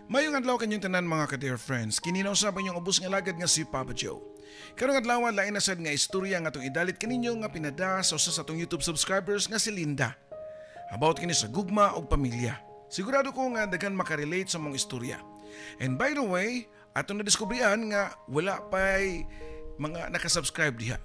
Mayong adlaw kanyong tanan, mga ka-dear friends. Kini na usab inyong ubos nga lagad nga si Papa Joe. Karong adlaw, lain na sad nga istorya nga atong idalit kaninyo nga pinada sa usa sa atong YouTube subscribers nga si Linda. About kini sa gugma ug pamilya. Sigurado ko nga daghan makarelate sa mong istorya. And by the way, atong nadiskubrihan nga wala pa'y mga nakasubscribe diha.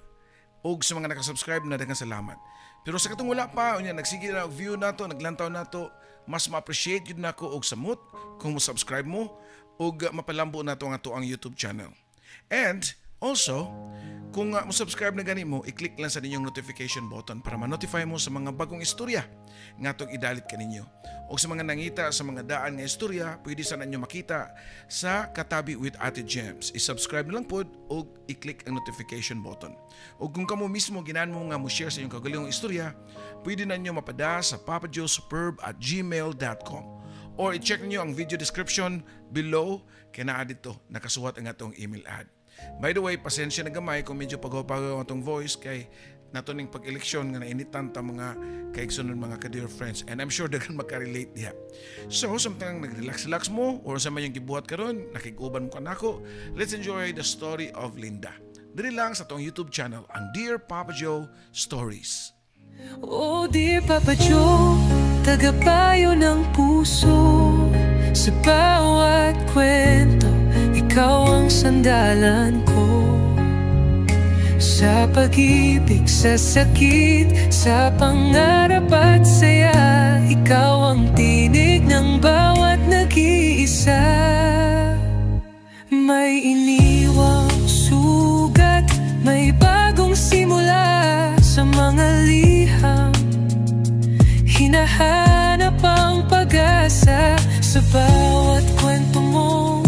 Og sa mga nakasubscribe na, daghang salamat. Pero sa katong wala pa, unya nagsige na og view nato, naglantaw nato, mas ma-appreciate yun nako og samot kung mo subscribe mo ug mapalambo nato ang ato ang YouTube channel. And also, kung mo subscribe na gani mo, i-click lang sa ninyong notification button para ma-notify mo sa mga bagong istorya nga atong idalit kaninyo. O sa mga nangita sa mga daan nga istorya, pwede sa ninyo makita sa Katabi with Ate Gems. I-subscribe na lang pod o i-click ang notification button. O kung kamo mismo ginan mo nga mo share sa inyong kagalingong istorya, pwede na ninyo mapada sa papajoesuperb@gmail.com or i-check niyo ang video description below kay naa dito nakasuwat ang atong email ad. By the way, pasensya na gamay kung medyo pagaw-pagaw atong voice kay nato ning pag-eleksyon nga nainitan ta mga kaigsunon, mga ka-dear friends, and I'm sure daghan makarelate diha. So, samtang nag-relax-relax mo or sa may gibuhat karon, nakig-uban mo kanako, let's enjoy the story of Linda. Diri lang sa atong YouTube channel, ang Dear Papa Joe Stories. Oh dear Papa Joe, tagapayo ng puso. Sa bawat kwento, ikaw ang sandalan ko. Sa pag-ibig, sa sakit, sa pangarap at saya, ikaw ang tinig ng bawat nag-iisa. May iniwang sugat, may bagong simula. Sa mga liham, hinahanap ang pag-asa. Sa bawat kwento mo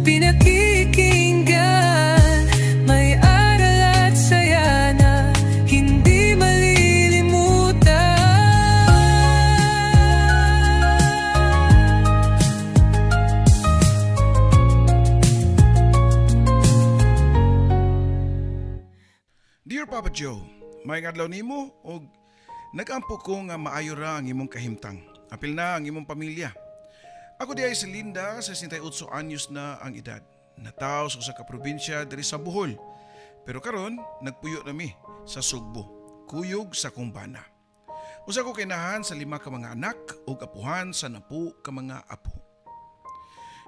pinakikinggan, may aral at saya na hindi malilimutan. Dear Papa Joe, may adlaw nimo og nagampo ko nga maayo ra ang imong kahimtang. Apil na ang imong pamilya. Ako di ay si Linda, 68 anyos na ang edad. Nataw sa usa ka probinsya diri sa Bohol. Pero karon nagpuyo nami sa Sugbo, kuyog sa kumbana. Usa ko kinahan sa 5 ka mga anak ug apuhan sa 10 ka mga apo.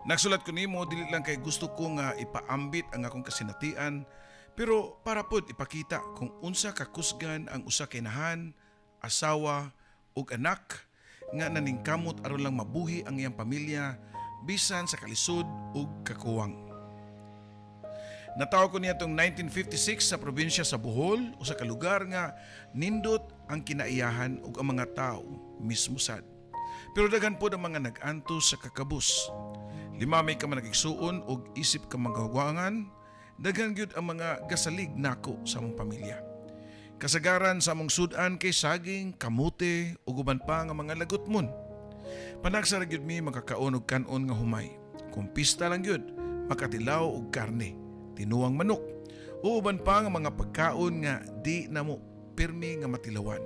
Nagsulat ko nimo dili lang kay gusto ko nga ipaambit ang akong kasinatian, pero para pod ipakita kung unsa ka kusgan ang usa ka inahan, asawa ug anak nga naningkamot aron lang mabuhi ang iyang pamilya bisan sa kalisod ug kakuwang. Natawo ko niya tong 1956 sa probinsya sa Bohol, usa ka lugar nga nindot ang kinaiyahan ug ang mga tawo mismo sad. Pero daghan pod ang mga nag-antos sa kakabus. 5 may ka managigsuon ug isip ka magawangan, daghan gyud ang mga gasalig nako sa among pamilya. Kasagaran sa among sudan kay saging, kamote ug uban pa nga mga lagutmon. Panagsa ra gyud mi makakaon og kan-on nga humay. Kung pista lang gyud, makatilaw og karne, tinuang manok o uban pa nga mga pagkaon nga di namo pirmi nga matilawan.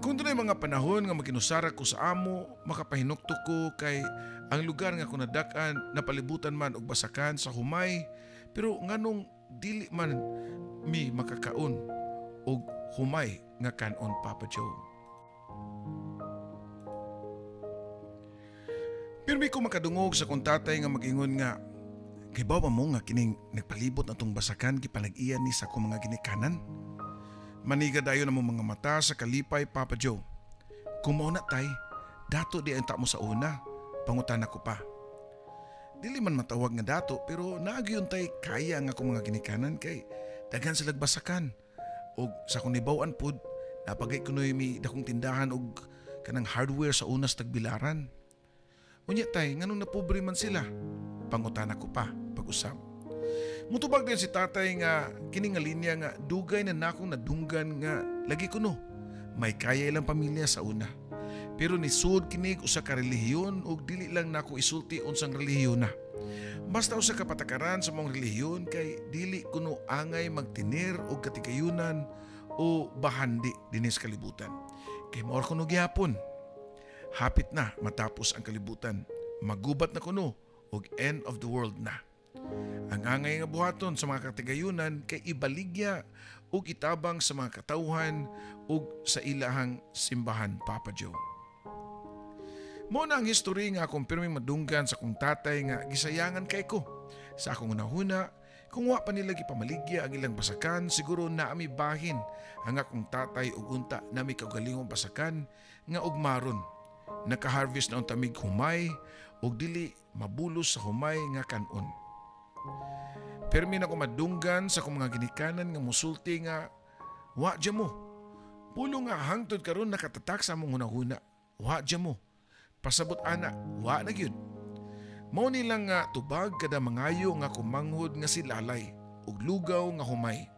Kung dunay mga panahon nga maginusara ko sa amo, makapahinukto ko kay ang lugar nga kunadak-an napalibutan man og basakan sa humay, pero nganong dili man mi makakaon og humay nga kanon, Papa Joe. Pirmi ko makadungog sa kong tatay nga mag-ingon nga, kay bawa mo nga kining nagpalibot na tong basakan gipanag-iyan ni sa akong mga ginikanan. Maniga dayon ang mga mata sa kalipay, Papa Joe. Kung mao na tay, dato di ang mo sa una, pangutan ako pa. Dili man matawag nga dato pero naagyon tay kaya nga akong mga ginikanan kay daghan sila basakan. Og sa akong nibaw-an pod, napagay kunoy mi dakong tindahan og kanang hardware sa unas tagbilaran. Unya tay, nganong napobre man sila? Pangutan ako pa pag-usap. Mutubag din si tatay nga kini nga linya nga dugay na nakong nadunggan nga lagi kuno may kaya ilang pamilya sa una. Pero nisud kinig usa ka relihiyon ug dili lang nako isulti unsang relihiyon na. Basta usa ka patakaran sa mong relihiyon kay dili kuno angay magtinir og katigayunan o bahandi dinhi sa kalibutan. Kay mao kuno gihapon. Hapit na matapos ang kalibutan. Magubat na kuno og end of the world na. Ang angay nga buhaton sa mga katigayunan kay ibaligya ug itabang sa mga katawhan ug sa ilahang simbahan, Papa Joe. Mao na ang history nga akong pirming madunggan sa akong tatay nga gisayangan kay ko. Sa akong hunahuna, kung wa pa nila gipamaligya ang ilang basakan, siguro naami bahin ang akong tatay ug unta nami kaugalingong basakan nga ugmaron. Naka-harvest na unta mig humay ug dili mabulos sa humay nga kanon. Permi na ko madunggan sa akong mga ginikanan nga musulti nga wa dya mo. Pulo nga hangtod karon nakatatak sa among hunahuna. Wa dya mo. Pasabot ana, wa na gyud. Mao nilang nga tubag kada mangayo nga kumanghod nga si Lalay ug lugaw nga humay.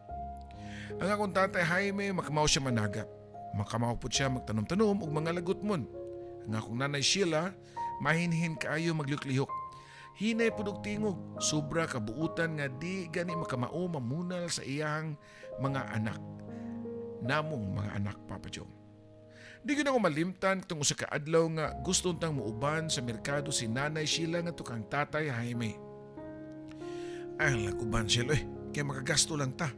Ang akong tatay Jaime makamaw siya managat. Makamaw pud siya magtanom-tanom og mga lagutmon. Ang akong nanay Sheila mahinhin kaayo maglihok. Hinay pud og tingog, sobra kabuutan nga di gani makamao mamunal sa iyang mga anak. Namong mga anak, Papa Joe. Di gyud ako malimtan katong usa ka adlaw nga gusto untang muuban sa merkado si Nanay Sheila nga kang Tatay Jaime. Ay, laguban siya, kay makagasto lang ta.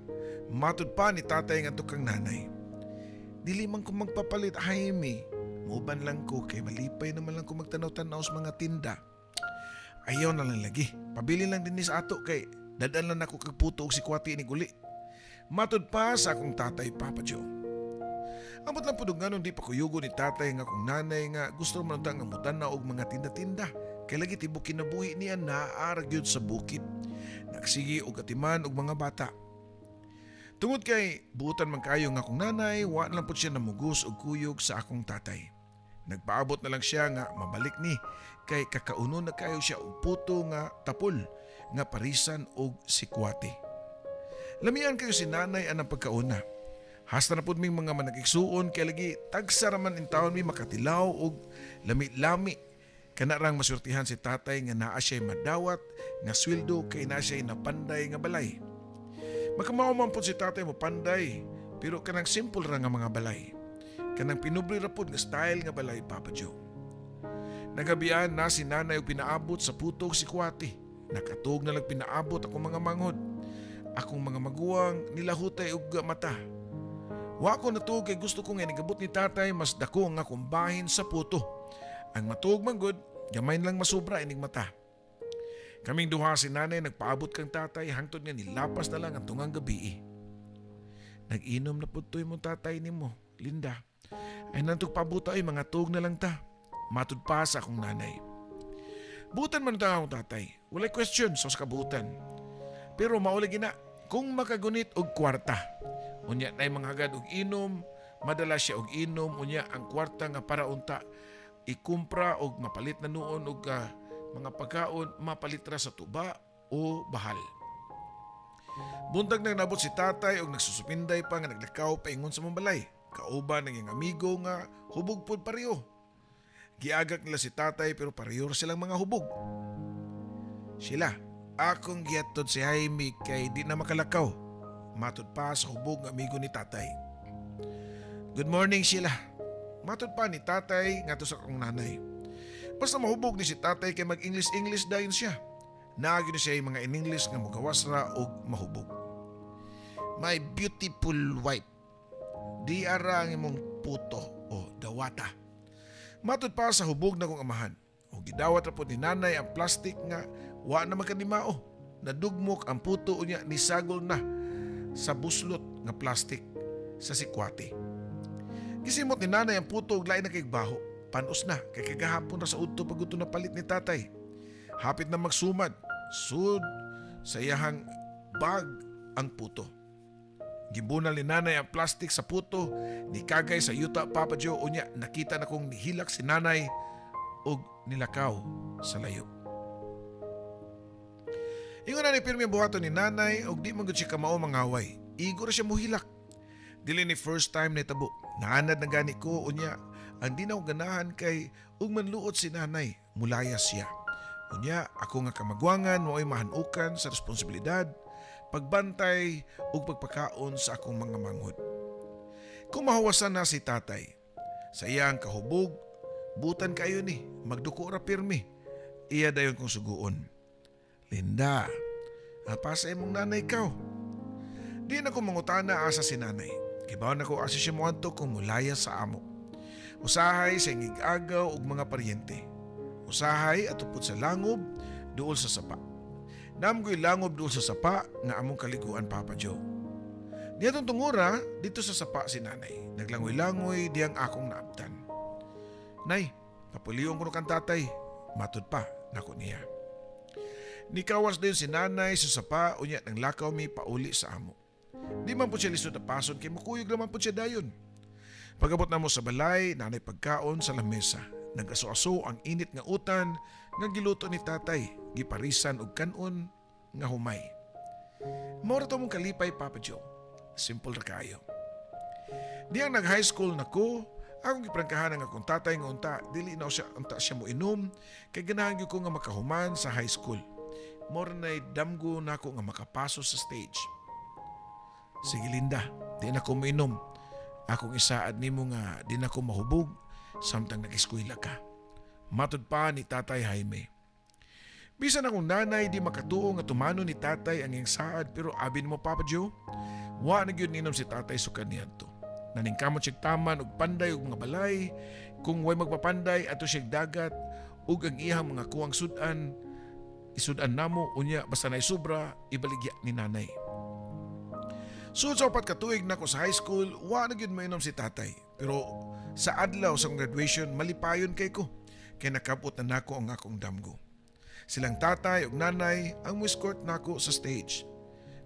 Matud pa ni tatay nga kang nanay. Dili man ko magpapalit, Jaime. Muuban lang ko kay malipay naman lang ko magtanaw-tanaw sa mga tinda. Ayaw na lang lagi. Pabili lang din ni sa ato kay dadaan lang ako kag puto og sikwati ni guli. Matud pa sa akong tatay, Papa Joe. Amot lang pud nganong di pa kuyugo ni tatay nga akong nanay nga gusto man unta nga mutan-aw og mga tinda-tinda. Kay lagi tibok kinabuhi niya naa ra gyud sa bukid. Nagsige og atiman og mga bata. Tungod kay buutan man kayo nga akong nanay, wa lang pud siya namugos og kuyog sa akong tatay. Nagpaabot na lang siya nga mabalik ni kay kakauno na kayo siya og puto nga tapol nga parisan og sikwate. Lamian kayo si nanay anang pagkauna. Hasta na pud ming mga managigsuon kay lagi tagsa raman in taon mi makatilaw og lami-lami. Kana rang masurtihan si tatay nga naa siya'y madawat nga sweldo kay naa siya'y napanday nga balay. Makamao man pud si tatay mo panday pero kanang simple ra nga mga balay. Kanang pinubli ra pud nga style nga balay, Papa Joe. Nagabian na si nanay og pinaabot sa puto og sikwate. Nakatug na lang pinaabot akong mga manghod. Akong mga maguwang nilahutay og mata. Wa ko natuog kay gusto ko nga nigabot ni tatay mas dako nga akong bahin sa puto. Ang matuog man gud, gamay lang masubra inig mata. Kaming duha si nanay nagpaabot kang tatay hangtod nga nilapas na lang ang tungang gabi. Nag-inom na pud toy mo tatay nimo, Linda. Ay nantog pabuta ay mga tuog na lang ta. Matud pa sa akong nanay. Butan man ta akong tatay. Walay question sa kabutan. Pero mauli gina kung makagunit og kwarta. Unya nay manghagad og inom, madala siya og inom unya ang kwarta nga para unta ikumpra og mapalit na noon og mga pagkaon mapalit ra sa tuba o bahal. Buntag nang nabot si tatay og nagsusupinday pa nga naglakaw paingon sa mambalay. Kauban ng iyang amigo nga hubog pod pareho. Giagak nila si tatay pero pareho ra silang mga hubog. Sila, akong giatod si Jaime kay di na makalakaw. Matud pa sa hubog nga amigo ni tatay. Good morning, Sheila. Matud pa ni tatay ngadto sa akong nanay. Basta mahubog ni si tatay kay mag-English-English dayon siya. Naagi ni siya yung mga in-English nga mugawas ra og mahubog. My beautiful wife, di ara ang imong puto o dawata. Matud pa sa hubog na kong amahan. O gidawat ra pod ni nanay ang plastic nga wa na makadimao. Nadugmok ang puto unya nisagol na sa buslot nga plastic sa sikwate. Gisimot ni nanay ang puto ug lain na kay baho. Panos na kay kagahapon ra sa udto pag na palit ni tatay. Hapit na magsumad, sud sa iyahang bag ang puto. Gibunal ni nanay ang plastic sa puto, ni kagay sa yuta, Papa Joe, unya nakita na kong nihilak si nanay og nilakaw sa layo. Ingon na ni pirmi ang buhaton ni nanay og di man gud siya kamao mangaway. Igo ra siya muhilak. Dili ni first time ni tabo. Naanad na gani ko unya ang di na ko ganahan kay ug manluot si nanay, mulayas siya. Unya ako nga kamagwangan mao'y mahanukan sa responsibilidad, pagbantay ug pagpakaon sa akong mga manghod. Kung mahuwasan na si tatay, sa iyang kahubog, butan kayo ni, magduko ra pirmi. Iya dayon kong suguon. Linda, napasa imong nanay kaw. Di na ko mangutana asa si nanay. Kibaw na ko asa siya moadto kung mulaya sa amo. Usahay sa ngig-agaw og mga paryente. Usahay atupod sa langob duol sa sapa. Namgoy langob duol sa sapa nga among kaliguan, Papa Joe. Niadtong tungura dito sa sapa si nanay. Naglangoy-langoy diyang akong naabtan. Nay, papulion ko kang tatay. Matud pa nako niya. Nikawas din si nanay sa sapa unya nang lakaw mi pauli sa amo. Di man po siya lisod na pason kay mukuyog naman po siya dayon. Pagabot namo sa balay, nanay pagkaon sa lamesa. Nag-aso-aso ang init nga utan nga giluto ni tatay, giparisan og kanon nga humay. Mao ra to mong kalipay, Papa Joe. Simple ra kayo. Diyang nag-high school na ko, akong giprangkahan ang akong tatay nga unta, dili na siya unta siya mo inom, kay ganahan gyud ko nga makahuman sa high school. Mao ra nay damgo nako nga makapaso sa stage. Sige Linda, di na ko moinom. Akong isaad nimo nga di na ko mahubog samtang nag-eskwela ka. Matud pa ni Tatay Jaime. Bisan akong nanay di makatuo nga tumano ni tatay ang iyang saad, pero abi nimo, Papa Joe, wa na gyud ninom si tatay sukad niadto. Naningkamot siyag taman og panday og mga balay, kung way magpapanday ato siyag dagat ug ang iyang mga kuwang sudan isudan namo unya basta nay sobra ibaligya ni nanay. Sud sa 4 ka tuig nako sa high school, wa na gyud mainom si tatay. Pero sa adlaw sa akong graduation, malipayon kay ko kay nakabot na nako ang akong damgo. Silang tatay ug nanay ang mo-escort nako sa stage.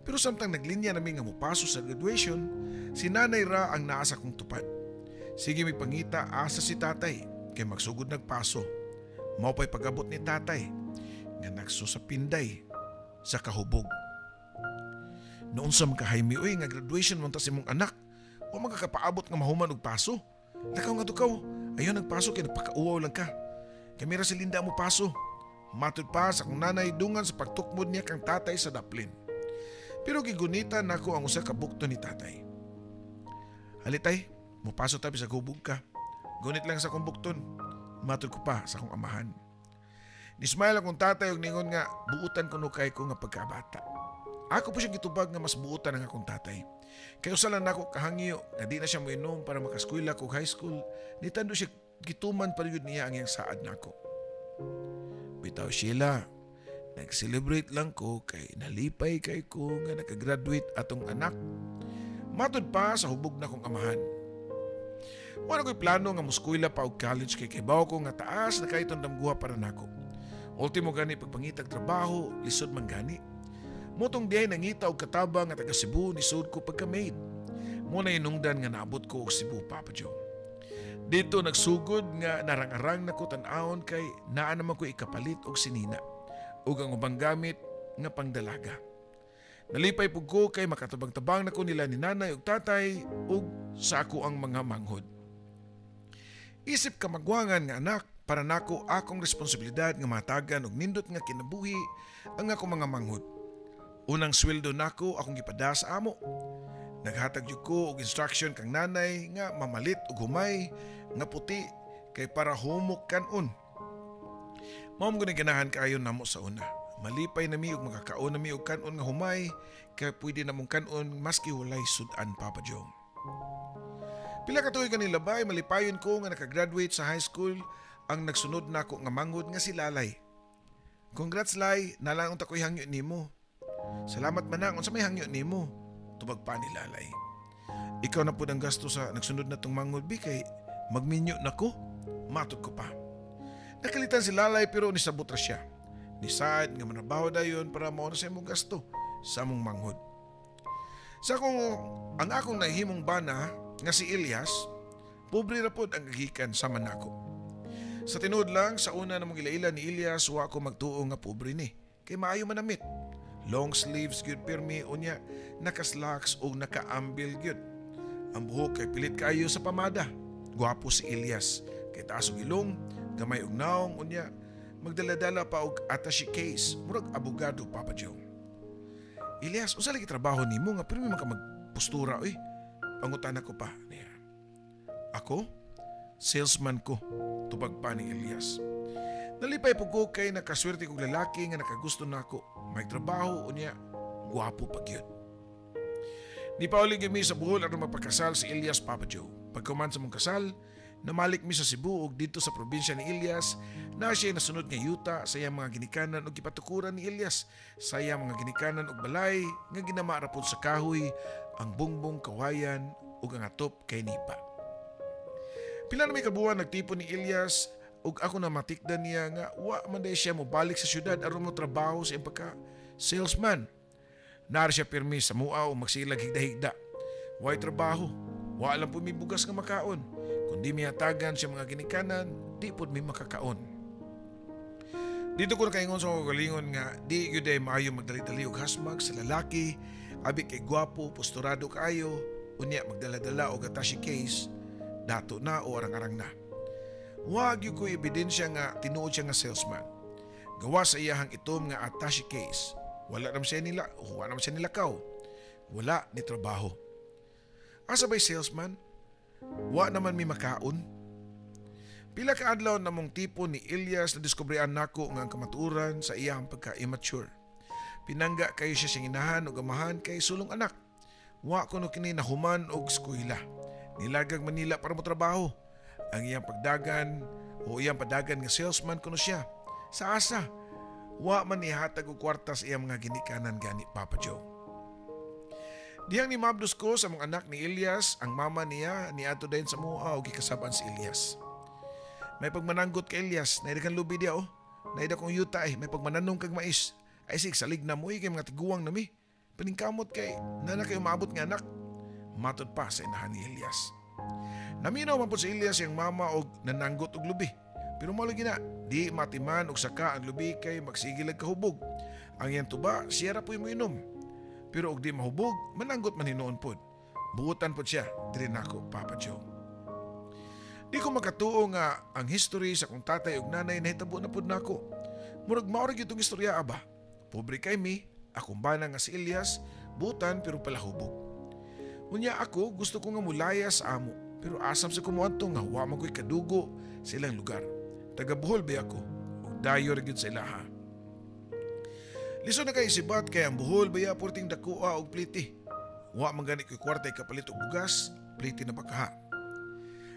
Pero samtang naglinya nami nga mopaso sa graduation, si nanay ra ang naa sa akong tupad. Sige mi pangita asa si tatay kay magsugod nagpaso. Mao pa'y pag-abot ni tatay nga nagso sa pinday sa kahubog. Noon sa mga Jaime, uy, nga graduation man ta sa imong anak, wa man ka kapaabot nga mahuman og paso. Lakaw nga tukaw, ayon nagpaso kay nagpakauwaw lang ka. Kami ra si Linda mo paso. Matud pa sa akong nanay dungan sa pagtukmod niya kang tatay sa daplin. Pero gigunitan nako ang usa ka bukto ni tatay. Halitay, mupaso tabi sa gubog ka. Gunit lang sa akong bukton. Matud ko pa sa akong amahan. Nismile akong tatay og ningon nga buutan kuno kay ko nga pagkabata. Ako po siyang gitubag nga mas buutan ang akong tatay. Kay usa lang nako kahangyo nga di na siya moinom para makaskwela ko high school. Nitando siya gituman pa gyud niya ang iyang saad nako. Bitaw Sheila, nag-celebrate lang ko kay nalipay kay ko nga nakagraduate atong anak. Matud pa sa hubog na kong amahan. Wala ko'y plano nga muskwela pa og college kay kibaw ko nga taas na kaytong damguha para nako. Ultimo gani pagpangitag trabaho, lisod man gani. Motong diay nangita og katabang nga taga Cebu nisud ko pagka-maid. Mo na inungdan nga naabot ko og Cebu, Papa Joe. Dito nagsugod nga narang-arang na ko tan-awon kay naa naman ko ikapalit og sinina ug ang ubang gamit nga pangdalaga. Nalipay pug ko kay makatabang-tabang na ko nila ni nanay ug tatay ug sa ako ang mga manghod. Isip ka magwangan nga anak para nako akong responsibilidad nga matagan og nindot nga kinabuhi ang akong mga manghod. Unang sweldo nako akong gipada sa amo. Naghatag jud ko og instruction kang nanay nga mamalit og humay nga puti kay para humok kanon. Mao man gud ganahan kaayo namo sa una. Malipay nami og makakaon nami og kanon nga humay kay pwede namong kanon maski walay sudan, Papa Joe. Pila ka tuig kanila bay malipayon ko nga nakagraduate sa high school ang nagsunod nako nga manghod nga si Lalay. Congrats Lay, nalang unta ko'y hangyo nimo. Salamat manang, unsa may hangyo nimo? Tubag pa ni Lalay. Ikaw na pud ang gasto sa nagsunod na tong manghod bi kay magminyo na ko. Matod ko pa. Nakalitan si Lalay pero nisabot ra siya. Nisaad nga manabaho dayon para mao na sa imong gasto sa among manghod. Sa akong, ang akong nahimong bana nga si Elias, pobre ra pod ang gikan sa manako. Sa tinuod lang, sa una namong ilaila ni Elias, wa ko magtuo nga pobre ni. Kay maayo manamit. Long sleeves gyud pirmi unya nakaslacks og nakaambil gyud. Ang buhok kay pilit kaayo sa pamada. Gwapo si Elias. Kay taas og ilong, gamay og naong unya magdala-dala pa og attache case, murag abogado, Papa Joe. Elias, unsa lagi trabaho nimo nga pirmi man ka magpostura oy? Pangutana ko pa niya. Ako? Salesman ko, tubag pa ni Elias. Nalipay pud ko kay nakaswerte kog lalaki nga nakagusto nako. May trabaho unya gwapo pa gyud. Nipauli gyud mi sa Bohol aron magpakasal si Elias, Papa Joe. Pagkuman sa mong kasal, namalik mi sa Cebu ug dito sa probinsya ni Elias na siya nasunod nga yuta sa iyang mga ginikanan ug gipatukuran ni Elias sa iyang mga ginikanan og balay nga ginama ra pud sa kahoy, ang bungbong kawayan ug ang atop kay nipa. Pila na may kabuan nagtipon ni Elias ug ako na matikdan niya nga wa man day siya mobalik sa syudad aron mo trabaho sa iyang pagka salesman. Naa ra siya pirmi sa mua o magsilag higda-higda. Way trabaho, wa lang po may bugas nga makaon. Kung di mihatagan siya mga ginikanan, di pod mi makakaon. Dito ko nakaingon sa akong kaugalingon nga di gyud ay maayo magdali-dali og hasmag sa lalaki, abi kay gwapo, posturado kaayo, unya magdala-dala og attache case, dato na o arang-arang na. Wa gyud ko ebidensya nga tinuod siya nga salesman. Gawa sa iyahang itom nga attache case, wala naman siya nila, wala naman siya nilakaw. Wala ni trabaho. Asa ba'y salesman? Wa naman mi makaon. Pila ka adlaw namong tipo ni Elias na diskubrian nako nga ang kamatuoran sa iyang pagka-immature. Pinangga kayo siya siyang inahan ug amahan kay sulong anak. Wa kuno kini nahuman og eskwela. Nilagag Manila para mo trabaho. Ang iyang pagdagan o iyang padagan nga salesman kuno siya. Sa asa, wa man nihatag og kwarta sa iyang mga ginikanan gani, Papa Joe. Dihang ni mabdos ko sa mga anak ni Elias, ang mama niya niadto dayon sa mua og gikasab-an si Elias. May pagmananggot kay Elias, naida kang lubi diya oh. Naida kong yuta eh, may pagmananong kag mais. Ay sig salig na mo eh, kay mga tiguang nami. Paningkamot kay nana kayo maabot nga anak. Matod pa sa inahan ni Elias. Naminaw man po si Elias iyang mama og nananggot og lubi. Pero mao lagi na, di matiman og saka ang lubi kay magsigil ag kahubog. Ang iyang tuba, siya ra po'y moinom. Pero og di mahubog, mananggot man hinuon pod. Buutan pod siya, diri nako, Papa Joe. Di ko makatuo nga ang history sa kong tatay ug nanay nahitabo na pod nako. Murag mao ra gyud tong istorya aba. Pobre kay mi, akong bana nga si Elias, buutan pero palahubog. Unya ako gusto ko nga mulaya sa amo, pero asam sa kumuadto nga wa man ko'y kadugo sa ilang lugar. Taga Bohol ba ako, ug dayo ra gyud sa ilaha. Lisod na kay isibat kay ang Bohol baya porting dakoa og pliti. Wa man gani ko'y kwarta kapalit og bugas, pliti na bakaha.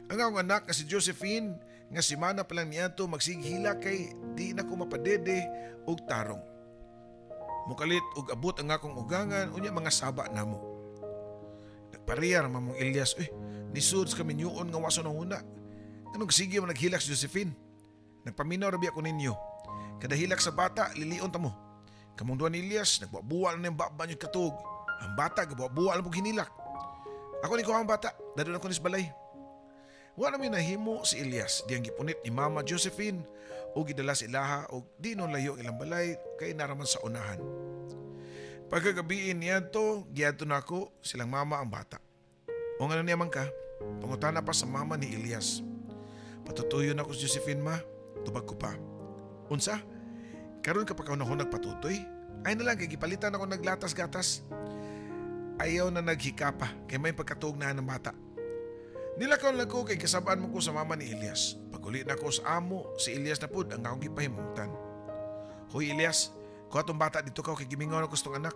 Ang akong anak nga si Josephine nga semana pa lang niadto magsighila kay di na ko mapadede og tarong. Mukalit og abot ang akong ugangan unya mga saba namo. Nagpariyar mamong Elias, nisud sa kami nyuon nga waso ng huna. Anong sige man naghilak si Josephine? Nagpaminaw ra biya ko ninyo. Kada hilak sa bata, lilion ta mo. Kamong duha ni Elias, nagbuwa-buwa na yung baba niyo katug. Ang bata, gabuwa-buwa na pong hinilak. Ako ni ko ang bata, dadon ako ni sa balay. Wa na mi nahimo si Elias, diyang gipunit ni Mama Josephine o gidala sa ilaha o di nun layo ang ilang balay kay naraman sa unahan. Pagkagabiin niya to, giadto na ako silang mama ang bata. O nga niya man ka, pangutana pa sa mama ni Elias. Patutuyo na ako si Josephine ma, tubag ko pa. Unsa? Karon ka pa kaunahon nagpatutoy? Ay na lang, kay gipalitan ako naglatas-gatas. Ayaw na naghika pa, kay may pagkatuog na ng bata. Nilakaw lang ko kay kasabaan mo ko sa mama ni Elias. Paguli na ko sa amo, si Elias na pud ang akong gipahimungtan. Hoy Elias, kuha tong bata dito ka kay gimingaw na gustong anak.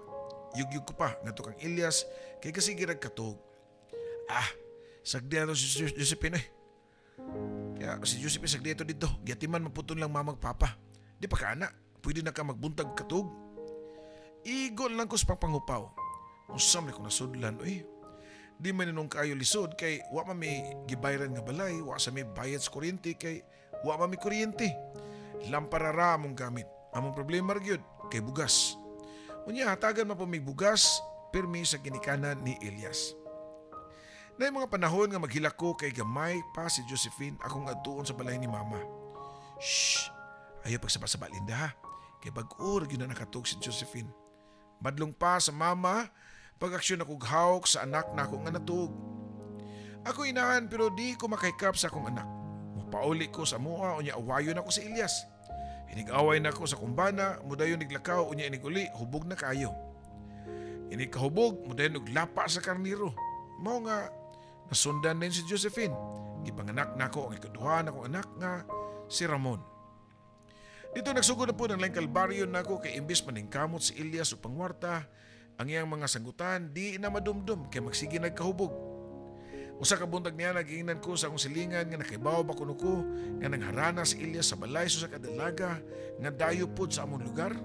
Yugyug ko pa ngadto kang Elias kay kasi girag katug. Ah, sagdi ato si Josephine eh. Kaya si Josephine sagdi ito dito. Giatiman maputon lang mamag papa. Di pa ka ana, pwede na ka magbuntag katug. Igol lang ko sa pangpangupaw. Usam ni ko nasudlan oy. Di man ninong kaayo lisod kay wa man may gibayran nga balay, wa sa may bayad sa kuryente kay wa man may kuryente. Lamparara among gamit. Among problema ra gyud kay bugas. Unya hatagan man po may bugas pirmi sa ginikanan ni Elias. Nay mga panahon nga maghilak ko kay gamay pa si Josephine akong adtuon sa balay ni Mama. Shh! Ayaw pagsaba-saba Linda ha. Kay bag-o ra gyud na nakatug si Josephine. Madlong pa sa mama pag-aksyon ako hawk sa anak na ako nga natug. Ako inahan pero di ko makahikap sa akong anak. Mupauli ko sa mua unya awayon ako si Elias. Inig-away na ako sa kumbana, mudayon niglakaw unya iniguli, hubog na kayo. Inig kahubog, mudayon naglapa sa karniro. Mao nga nasundan din si Josephine. Gipanganak nako ang ikaduha na akong anak nga si Ramon. Dito nagsugod na po ng laing kalbaryo nako kay imbis maningkamot si Elias o pangwarta, ang iyang mga sanggutan di na madumdum kay magsige nagkahubog. Usa ka buntag niya nagiingnan ko sa akong silingan nga nakaibaw ba kuno ko nga nangharana si Elias sa balay sa kadalaga nga dayo pod sa among lugar.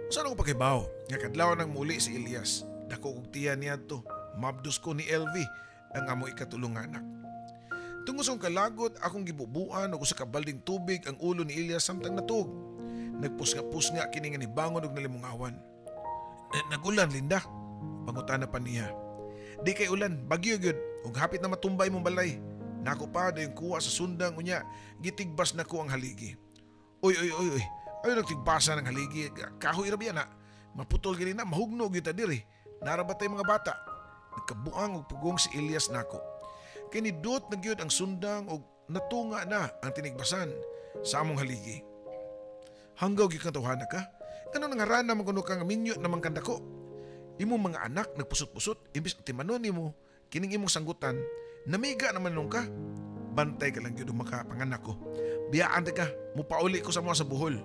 Usa na ko paghibaw nga kadlaw nang muli si Elias. Dako kog tiya niadto, mabdos ko ni LV ang among ikatulong anak. Tungod sa akong kalagot, akong gibubuan og usa ka balding tubig ang ulo ni Elias samtang natug. Nagpusnga-pusnga kini nga nibangon og nalimungawan. Nagulan, Linda, pangutana pa niya. Di kay ulan, bagyo gyud ug hapit na matumbay mong balay. Nako pa dayon kuha sa sundang unya, gitigbas nako ang haligi. Oy oy oy oy, ayo nagtigbasa ng haligi, kahoy ra biya na. Maputol gani na, mahugno gyud ta diri. Nara ba tay mga bata? Nagkabuang og pugong si Elias nako. Kinidot na gyud ang sundang og natunga na ang tinigbasan sa among haligi. Hanggaw gyud kang tawhana ka? Ngano nangarana man kuno ka nga minyo naman kandako? Imong mga anak nagpusot-pusot imbis timanon nimo kining imong sanggutan, namiga naman nung ka. Bantay ka lang gyud makapanganak ko. Biyaan ta ka, mupauli ko sa mga sa Bohol.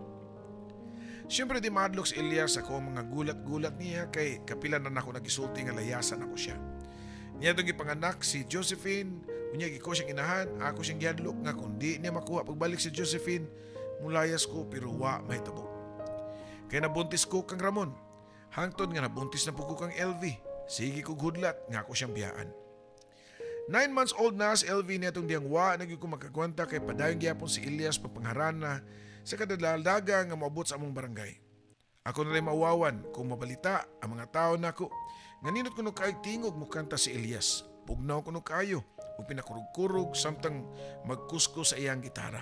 Siyempre di mahadlok si Elias ako ang mga gulat-gulat niya kay kapila na nako nagisulti nga layasan ako siya. Niya itong gipanganak si Josephine, unya giko siyang inahan, ako siyang gihadlok nga kung di niya makuha pagbalik si Josephine, mulayas ko pero wa mahitabo. Kaya nabuntis ko kang Ramon, hangtod nga nabuntis na po ko kang LV, sige kog hudlat nga ako siyang biyaan. 9 months old na si LV niya itong diyang wa nagyud ko magkagwanta kay padayon gyapon si Elias pagpangharana sa kadaldaga nga moabot sa among barangay. Ako na lang mauwawan kung mabalita ang mga tao nako. Nga nindot kuno kaayo tingog mukanta si Elias. Pugnaw kuno kaayo ug pinakurog-kurog samtang magkusko sa iyang gitara.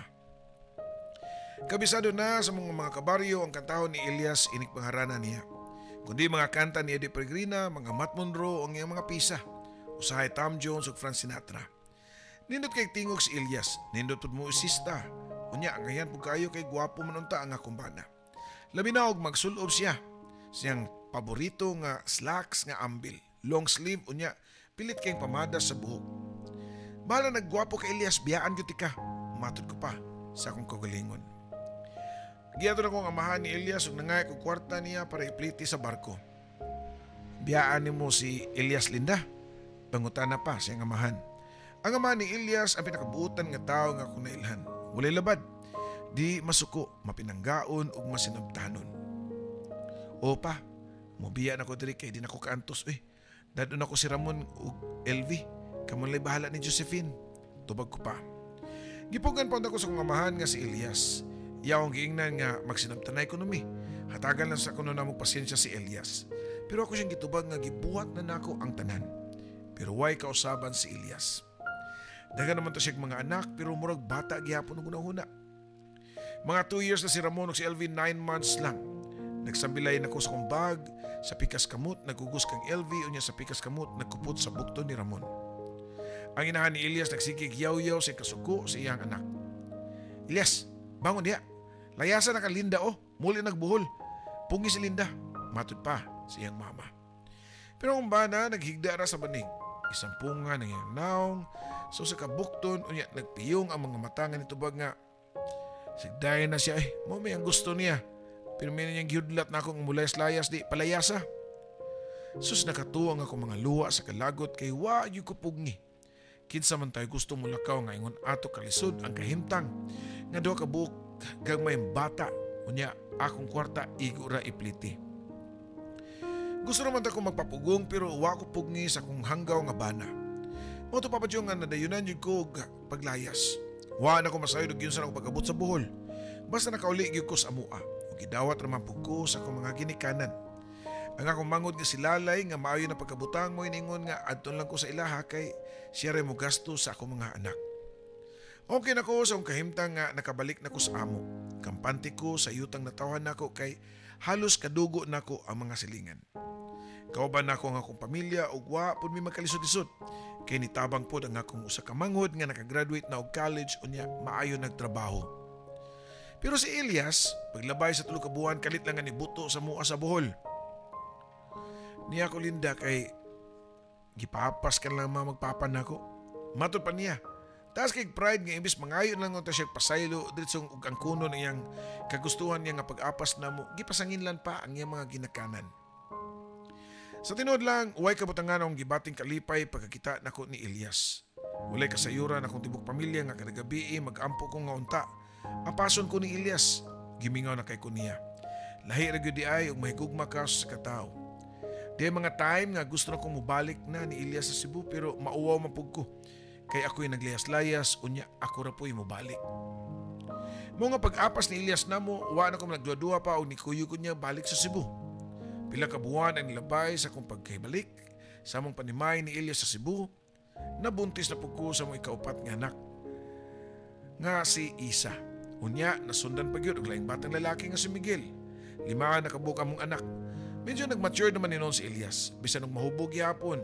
Kabisado na sa mga kabaryo ang kantahon ni Elias inig pangharana niya. Kundi mga kanta ni Eddie Peregrina, mga Matt Monro ang iyang mga pisa. Usahay Tom Jones ug Frank Sinatra. Nindot kay tingog si Elias, nindot pud mo isista. Unya ngayan pud kayo kay gwapo man unta ang akong bana. Labi na og magsulob siya. Siyang paborito nga slacks nga ambil, long sleeve unya pilit kayong pamada sa buhok. Bahala naggwapo kay Elias, biyaan gyud ka. Matod ko pa sa akong kaugalingon. Giadto na kong amahan ni Elias ug nangay og kwarta niya para ipliti sa barko. Biyaan nimo si Elias, Linda. Pangutana pa siyang amahan. Ang ama ni Elias ang pinakabuutan nga tao nga akong nailhan. Walay labad. Di masuko, mapinanggaon ug masinabtanon. O pa, mobiya na ko diri kay di na ko kaantos. Uy, dadon ako si Ramon ug LV. Kamunlay bahala ni Josephine. Tubag ko pa. Gipugan pa ako sa kong amahan nga si Elias. Iya akong giingnan nga magsinabtanay ko numi. Hatagan lang sa kuno na mong pasensya si Elias. Pero ako siyang gitubag nga gibuhat na nako ang tanan. Pero way kausaban si Elias. Dagan naman to siya mga anak pero murag bata gihapon og hunahuna. Mga 2 years na si Ramon ug si LV 9 months lang. Nagsambilay na ko sa kong bag, sa pikas kamot nagugos kang LV unya sa pikas kamot nagkupot sa bukton ni Ramon. Ang inahan ni Elias nagsigig yaw-yaw sa kasuko sa iyang anak. Elias, bangon diha. Layasan na ka Linda oh, muli nagbuhol. Pungi si Linda, matud pa sa iyang mama. Pero ang bana naghigda ra sa banig. Isang punga ng iyang naong, so sa kabukton unya nagpiyong ang mga mata nga nitubag nga sigdayon na siya mo may ang gusto niya. Pero may niyang gihudlat na akong mulayas-layas di palayasa. Sus nakatuwang ako mga luwa sa kalagot kay wa gyud ko pugni. Kinsa man tayo gusto mulakaw nga ingon ato kalisod ang kahimtang nga duha ka buok gagmay bata unya akong kwarta igo ra ipliti. Gusto naman ta ko magpapugong pero wa ko pugni sa akong hanggaw nga bana. Mao to Papa Joe nga nadayunan jud ko og paglayas. Wa na ko masayod og giunsa ako pag-abot sa Bohol. Basta nakauli gyud ko sa amoa ug gidawat ra man pud ko sa akong mga ginikanan. Ang akong mangod nga si Lalay nga maayo na pagkabutang mo iningon nga adton lang ko sa ilaha kay siya ray mo gasto sa akong mga anak. Okay na ko sa akong kahimtang nga nakabalik na ko sa amo. Kampante ko sa yutang natawhan nako kay halos kadugo nako ang mga silingan. Kauban nako ang akong pamilya ug wa pud mi magkalisod-lisod. Kay nitabang pod ang akong usa ka manghod nga nakagraduate na og college unya maayo nagtrabaho. Pero si Elias, paglabay sa tulo ka buwan kalit lang nga nibuto sa mua sa Bohol. Niya ko Linda kay gipapas ka lang mga magpapa nako. Matod pa niya, Taas kay pride nga imbis mangayo lang unta siya pasaylo diretsong og ang kuno iyang kagustuhan niya nga pag-apas namo, gipasanginlan pa ang iyang mga ginakanan. Sa tinuod lang, way kabutangan akong gibating kalipay pagkakita nako ni Elias. Walay kasayuran akong tibok pamilya nga kada gabi mag-ampo ko nga unta. Apason ko ni Elias, gimingaw na kay ko niya. Lahi ra gyud di ay og mahigugma ka sa katao. Di mga time nga gusto na kong mobalik na ni Elias sa Cebu pero mauwaw man pug ko. Kay ako'y naglayas-layas, unya ako ra po'y mobalik. Mo nga pag-apas ni Elias namo, wa na ko nagduha-duha pa og nikuyog ko niya balik sa Cebu. Pila ka buwan ang nilabay sa akong pagkahibalik sa among panimay ni Elias sa Cebu, nabuntis na pug ko sa among ikaupat nga anak nga si Isa. Unya, nasundan pa gyud og laing batang lalaki nga si Miguel. 5 na kabuok among anak. Medyo nagmature naman ni noon si Elias, bisan og mahubog gyapon,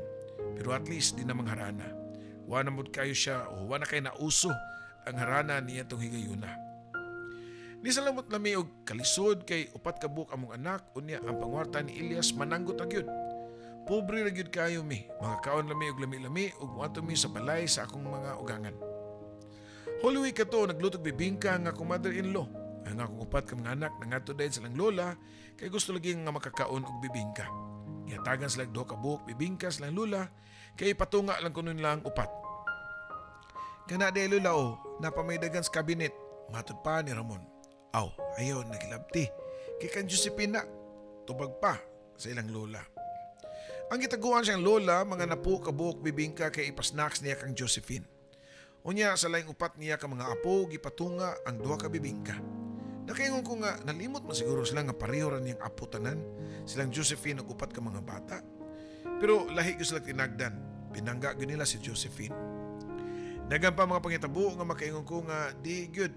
pero at least di na mangharana. Wa na mud kayo siya o wa na kay nauso ang harana niya tong higayuna. Nisalamot lami og kalisod kay 4 ka buok among anak, unya ang pangwarta ni Elias mananggot ra gyud. Pobre ra gyud kayo mi, makakaon lami og lami-lami ug moadto mi sa balay sa akong mga ugangan. Holy Week kato naglutog bibingka nga akong mother-in-law. Ang akong 4 ka mga anak nangadto dayon sa ilang lola kay gusto lagi nga makakaon og bibingka. Gihatagan sila 2 ka buok bibingka sa ilang lola kay patunga lang kuno nilang 4. Kana day lola o, napamay dagan sa cabinet, matod pa ni Ramon. Aw, ayaw nagilabti. Kay kan Josephine na, tubag pa sa ilang lola. Ang gitaguan siyang lola, mga napu kabuok bibingka kay ipasnacks niya kang Josephine. Unya sa laing 4 niya ka mga apo, gipatunga ang 2 ka bibingka. Nakaingon ko nga, nalimot man siguro sila nga pareho ra niyang apo tanan, silang Josephine ug 4 ka mga bata. Pero lahi gyud sila tinagdan, pinangga gyud nila si Josephine. Dagan pa mga pangitabo nga makaingon ko nga di gyud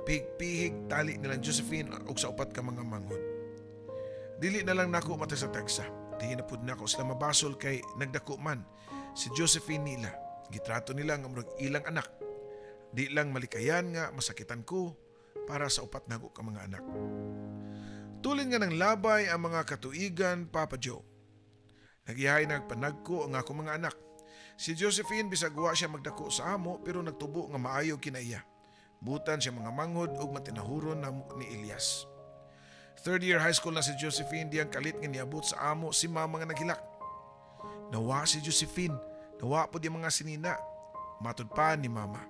pihig-pihig tali nilang Josephine ug sa 4 ka mga manghod. Dili na lang nako mata sa tagsa. Di na pud nako sila mabasol kay nagdako man si Josephine nila. Gitrato nila nga murag ilang anak. Di lang malikayan nga masakitan ko para sa 4 nako ka mga anak. Tulin nga ng labay ang mga katuigan, Papa Joe. Nagihay nagpanagko ang akong mga anak. Si Josephine bisag wa siya magdako sa amo pero nagtubo nga maayo kinaiya. Butan siya mga manghod ug matinahuron na ni Elias. 3rd year high school na si Josephine diyang kalit nga niabot sa amo si mama nga naghilak. Nawa si Josephine, nawa po di mga sinina, matud pa ni mama.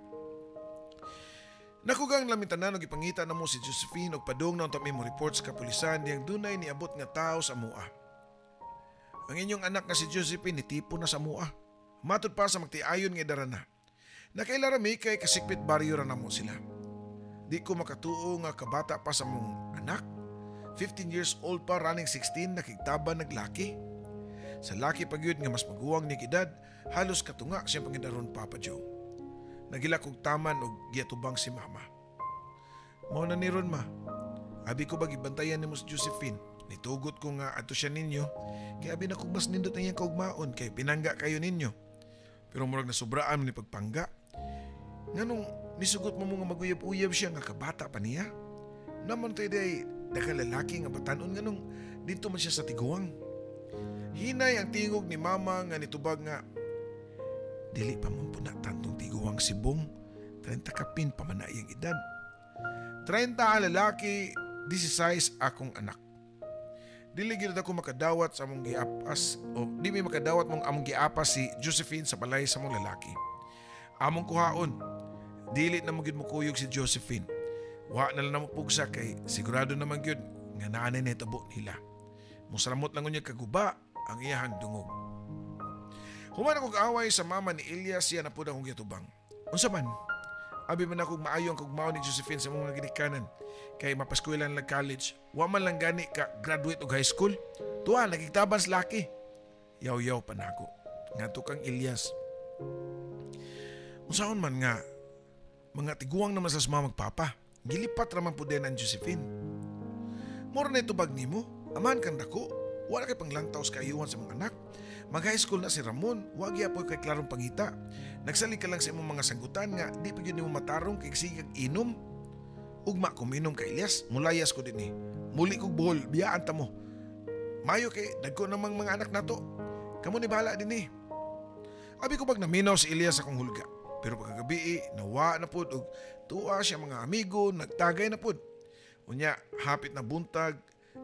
Nakugang lamintanan og ipangita na mo si Josephine og padung na unta mi mo report sa kapulisan diyang dunay niabot nga tawo sa mua. Ang inyong anak nga si Josephine nitipo na sa mua. Matud pa sa magtiayon nga idara na. Nakaila ra mi kay kasikpit baryo ra namo sila. Di ko makatuo nga kabata pa sa mong anak. 15 years old pa running 16 nakigtaban naglaki. Sa laki pa gyud nga mas maguwang ni edad, halos katunga siyang pangidaron, Papa Joe. Nagilak og taman og giatubang si mama. Mao na ni ron ma. Abi ko ba gibantayan nimo si Josephine? Nitugot ko nga adto siya ninyo kay abi na kog mas nindot ang iyang kaugmaon kay pinangga kayo ninyo. Pero murag nasubraan ni pagpangga. Nganong nisugot mo nga maguyab-uyab siya nga kabata pa niya? Naman tayo day daghang lalaki nga batanon nganong dito man siya sa tiguang. Hinay ang tingog ni mama nga nitubag nga dili pa man po na tantong tiguang si Bong, 30 kapin pa man na iyang edad. 30 ang lalaki, 16 akong anak. Dili gyud ako makadawat sa among giapas o di mi makadawat mong among giapas si Josephine sa balay sa among lalaki. Among kuhaon, dili na mo gyud mokuyog si Josephine. Wa na lang namo pugsa kay sigurado naman gyud nga naa nay nahitabo nila. Mosalamot lang unya kaguba ang iyahang dungog. Human akong away sa mama ni Elias, siya na pud akong gitubang. Unsa man? Abi man akong maayo ang kugmao ni Josephine sa mga ginikanan kay mapaskwela lang college. Wa man lang gani ka graduate og high school. Tuwa nagigtaban sa laki. Yaw-yaw pa nako. Ngadto kang Elias. Unsaon man nga mga tiguang naman sa mama magpapa. Gilipat ra man pud din ang Josephine. Mura na itubag nimo, aman kang dako, wala kay panglantaw sa kaayuhan sa mga anak. Mag-high school na si Ramon, wa gyapon kay klarong pangita. Nagsalig ka lang sa imong mga sanggutan nga di pa gyud nimo matarong kay sige kag inom. Ugma ko minom kay Elias, mulayas ko dinhi. Muli kog buhol, biyaan ta mo. Mayo kay dagko namang mga anak nato. Kamo ni bahala dinhi. Abi ko pag naminaw si Elias akong hulga. Pero pagkagabi, nawa na pud og tuwa siya mga amigo, nagtagay na pud. Unya, hapit na buntag,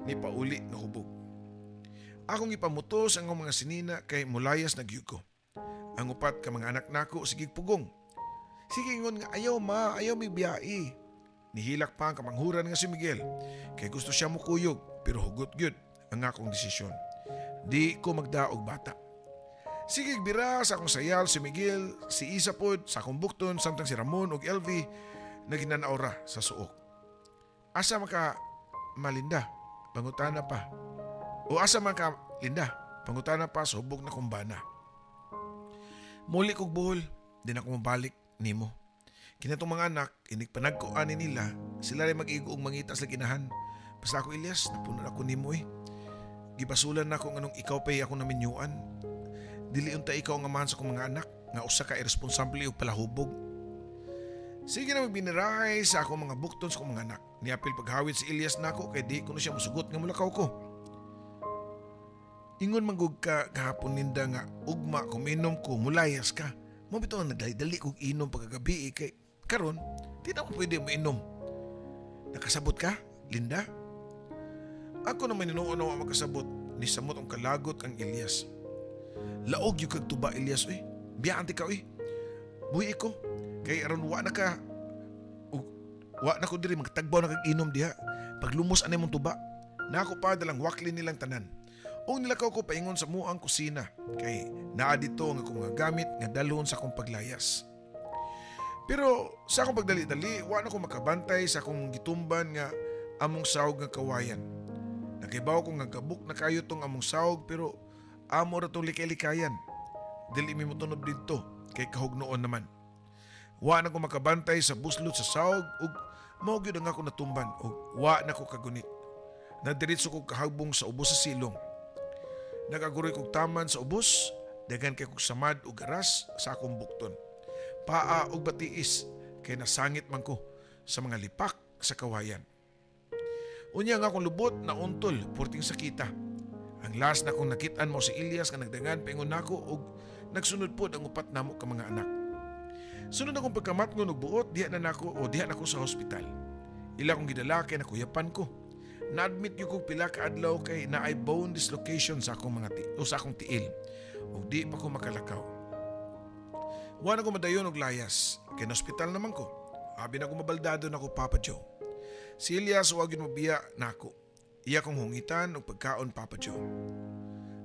ni pauli nga hubog. Akong ipamutos ang mga sinina kay mulayas na gyud ko. Ang upat ka mga anak nako sige pugong. Sige ingon nga ayaw ma, ayaw mi biyai. Nihilak pa ang kamanghuran nga si Miguel kay gusto siya mukuyog pero hugot gyud ang akong desisyon. Di ko magdaog bata. Sige bira sa akong sayal si Miguel, si Isa pod sa akong bukton samtang si Ramon ug LV naginanaw sa suok. Asa man ka malinda, pangutana pa. O asa man ka Linda, pangutana pa sa hubog na kumbana. Muli kog Bohol, di na ko mabalik nimo. Kinatong mga anak, inig panagko ani nila, sila rin mag-igo og mangita sa ginahan. Basta ako Elias, napuno ako nimo eh. Gibasulan na ako nganong ikaw pa'y ako naminyuan. Dili unta ikaw ang amahan sa akong mga anak, nga usa ka irresponsable ug palahubog. Sige na magbinirahay sa akong mga bukton sa akong mga anak. Niapil paghawit si Elias nako kay di ko na siya musugot nga mulakaw ko. Ingon manggug ka kahapon ninda nga ugma kuminom ko mulayas ka. Mo bitaw nagdali-dali kog inom pagkagabi eh, kay karon di na mo pwede mo inom. Nakasabot ka, Linda? Ako naman ninuon na makasabot ni samot ang kalagot kang Elias. Laog yung kag tuba Elias oy. Biyaan ti ka oy. Buhi ko kay aron wa na ka ug wa na ko diri magtagbaw na kag inom diha. Paglumos anay mong tuba. Nako pa dalang wakli nilang tanan. Ug nilakaw ko paingon sa muang kusina kay naa dito ang akong mga gamit nga dalhon sa akong paglayas. Pero sa akong pagdali-dali, wa na ko makabantay sa akong gitumban nga among sahog nga kawayan. Nakibaw ko nga gabuk na kayo tong among sahog pero amo ra tong likay-likayan. Dili mi motunob didto kay kahugnoon naman. Wa na ko makabantay sa buslot sa sahog ug mao gyud ang ako natumban ug wa na ko kagunit. Nadiretso kog kahagbong sa ubos sa silong. Nagaguroy kog taman sa ubos, daghan kay kog samad ug garas sa akong bukton. Paa ug batiis kay nasangit man ko sa mga lipak sa kawayan. Unya nga akong lubot na untol purting sakita. Ang last na akong nakit-an mo si Elias nga nagdangan paingon nako ug nagsunod pod ang upat namo ka mga anak. Sunod akong pagkamatngon og buot diha na nako o diha nako sa hospital. Ila kong gidala kay nakuyapan ko. Na-admit gyud kog pila ka adlaw kay naay bone dislocation sa akong mga o sa akong tiil ug di pa ko makalakaw. Wa na ko madayon og layas kay na ospital naman ko. Abi na ko mabaldado nako Papa Joe. Si Elias wa gyud mobiya nako. Iya kong hungitan og pagkaon Papa Joe.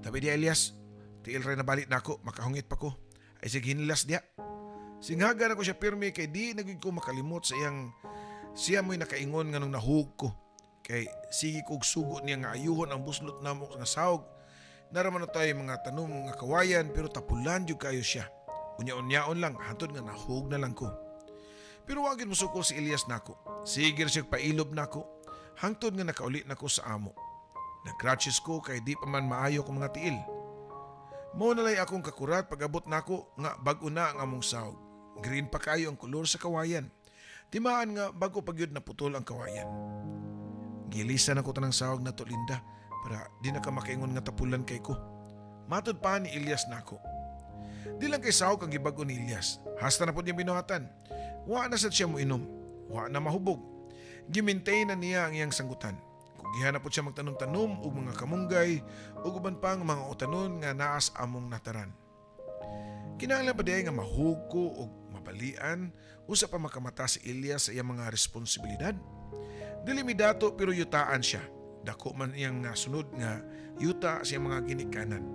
Tabi di Elias, tiil ra nabalik nako, makahungit pa ko. Ay sige hinlas diya. Singhaga na ko siya pirmi kay di na gyud ko makalimot sa iyang siya mo'y nakaingon nga nung nahug ko. Kay sige kog sugo niya nga ayuhon ang buslot namo nga sahog. Naraman na tayo mga tanom nga kawayan pero tapulan jud kayo siya. Unya-unyaon lang hantod nga nahug na lang ko. Pero wa gyud mosuko si Elias nako. Sige siya pailob nako hangtod nga nakauli nako sa amo. Nag-crutches ko kay di pa man maayo ko mga tiil. Mao na lay akong kakurat pag-abot nako nga bag-o na ang among sahog. Green pa kayo ang kolor sa kawayan. Timaan nga bago pa gyud naputol ang kawayan. Gilisan ako tanang sahog na to Linda para di na ka makaingon nga tapulan kay ko. Matod pa ni Elias nako. Di lang kay sahog ang gibag-o ni Elias. Hasta na po niya binuhatan. Wa na sad siya moinom. Wa na mahubog. Gimaintain na niya ang iyang sanggutan. Kugihan na po siya magtanom-tanom og mga kamunggay ug uban pang mga utanon nga naas among nataran. Kinahanglan pa diay nga mahug ko og mabalian usa pa makamata si Elias sa iyang mga responsibilidad. Dili mi dato pero yutaan siya. Dako man iyang nasunod nga yuta sa iyang mga ginikanan.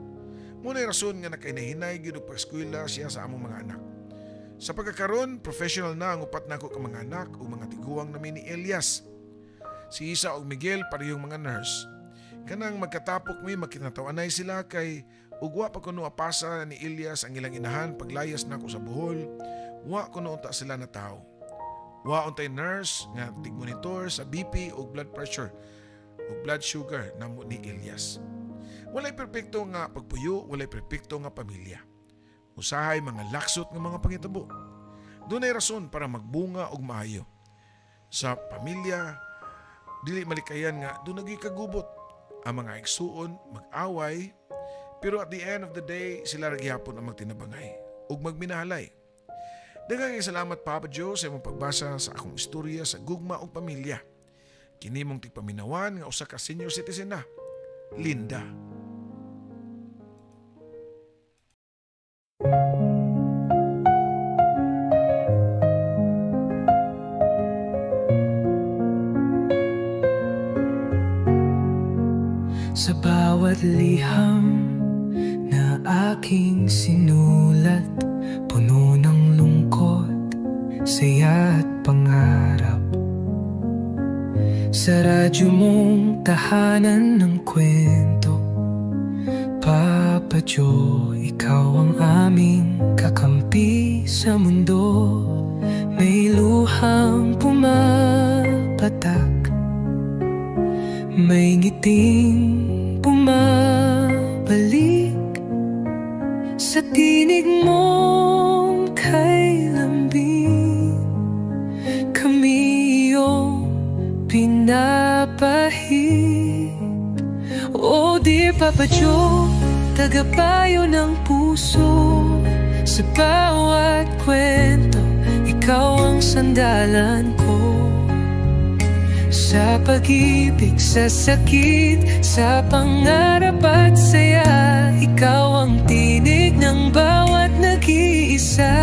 Muna'y rason nga nakainahinay gyud og pag-eskwela siya sa among mga anak. Sa pagkakaron, professional na ang upat nako ka mga anak ug mga tiguang nami ni Elias. Si Isa ug Miguel parehong mga nurse. Kanang magkatapok mi magkinatawanay sila kay ug wa pa kuno apasa ni Elias ang ilang inahan paglayas nako sa Bohol, wa kuno unta sila na tao. Wa untay nurse nga tig-monitor sa BP ug blood pressure ug blood sugar namo ni Elias. Walay perpekto nga pagpuyo, walay perpekto nga pamilya. Usahay mga laksot nga mga pangitabo. Dunay rason para magbunga og maayo. Sa pamilya, dili malikayan nga doon naging kagubot. Ang mga igsuon, mag-away, pero at the end of the day, sila ra gihapon ang magtinabangay ug magminahalay. Daghang salamat, Papa Joe, sa imong pagbasa sa akong istorya sa gugma ug pamilya. Kini mong tigpaminawan nga usa ka senior citizen na, Linda. Sa bawat liham na aking sinulat, puno ng lungkot, saya at pangarap. Sa radyo mong tahanan ng kwento, Papa Joe, ikaw ang aming kakampi sa mundo. May luhang pumapatak, may ngiting bumabalik. Sa tinig mong kay lambing, kami iyong pinapahit. Oh dear Papa Joe, tagapayo ng puso. Sa bawat kwento, ikaw ang sandalan ko. Sa pag-ibig, sa sakit, sa pangarap at saya, ikaw ang tinig ng bawat nag-iisa.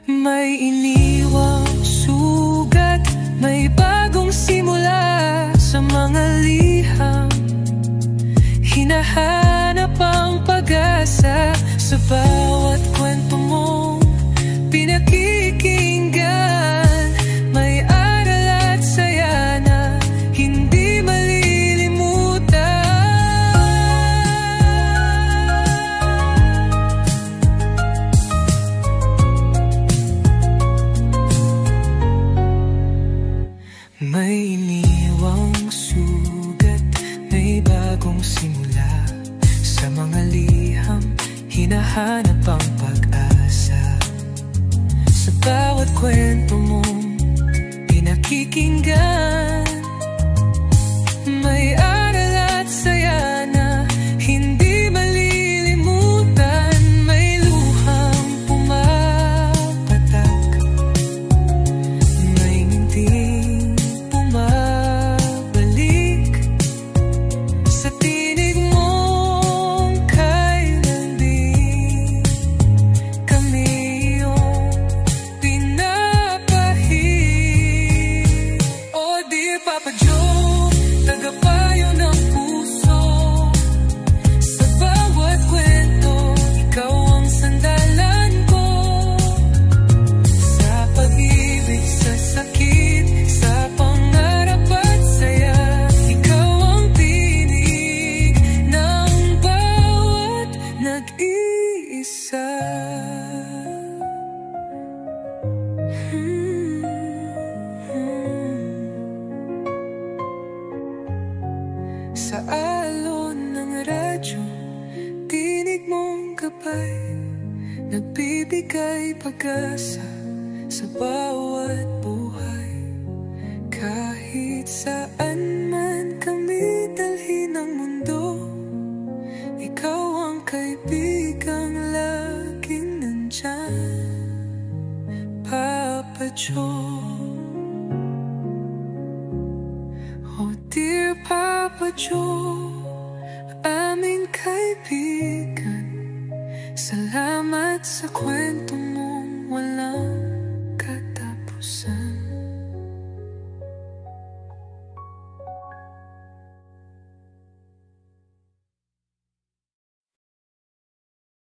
May iniwang sugat, may bagong simula. Sa mga liham, hinahanap ang pag-asa. Sa bawat kwento mong pinakikinggan, may aral at saya na hindi malilimutan. May iniwang sugat, may bagong simula. Sa mga liham, hinahanap ang pag-asa. Sa bawat kwento mong pinakikinggan, may aral at saya na hindi malilimutan. May luhang pumapatak, may ngiting bumabalik. Sa tinig mong kay lambing, kami iyong pinapahit. Oh dear Papa Joe, tagapayo ng puso. Sa bawat kwento, ikaw ang sandalan ko. Sa pag-ibig, sa sakit, sa pangarap at saya, ikaw ang tinig ng bawat nag-iisa. Sa alon ng radyo, tinig mong gabay, nagbibigay pag-asa sa bawat buhay. Kahit saan man kami dalhin ng mundo, ikaw ang kaibigang laging nandyan, Papa Joe. Oh dear Papa Joe, aming kaibigan, salamat sa kwento mong walang